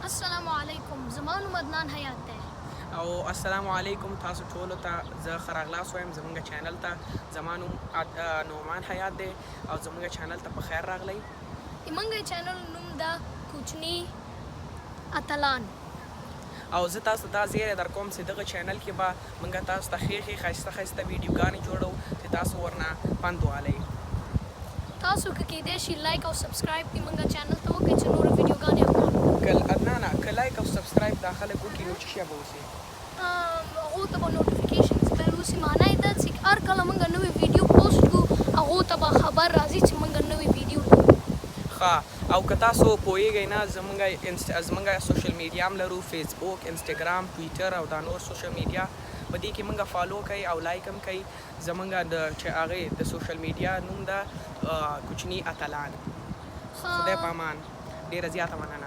السلام علیکم، زما نوم عدنان حیات دی. او السلام علیکم تاسو ټولو ته زه ښه راغلاست وایم زمونږ چینل ته. زما نوم نعمان حیات دی او زمونږ چینل ته په خیر راغلی. د مونږ چینل نوم ده کوچني اتلان. او زه تاسو ته دا زیری درکوم چې دغه چینل کې به مونږ تاسو ته ښې ښې ښایسته ښایسته ویډیوګانې جوړو چې تاسو ورنه پند والئ. تاسو که کیدای شي لایک او سبسکرایب د مونږ چینل ته وکړئ چې نورې ویډیوګانې اپلوډ کړو. که عدنانه که لایک او سبسکرایب دا خلک وکړي نو څه شی به وسي؟ هغو ته به نوټیفیکیشنز بیل وسي، معنی یې دا چې هر کله مونږ نوې ویډیو پوسټ کړو هغو ته به خبر راځي چې مونږ نوې ویډیو لرو. ښه او که تاسو پوهیږئ نه زمونږ زمونږ سوشل میډیا هم لرو، فیسبوک، انسټاګرام، ټویټر او دا نور سوشل میډیا، په دې کې مونږ فالو کړئ او لایک هم کړئ. زمونږ د چې هغې د سوشل میډیا نوم ده کوچني اتلان. ښه. خدای په امان، ډیره زیاته مننه.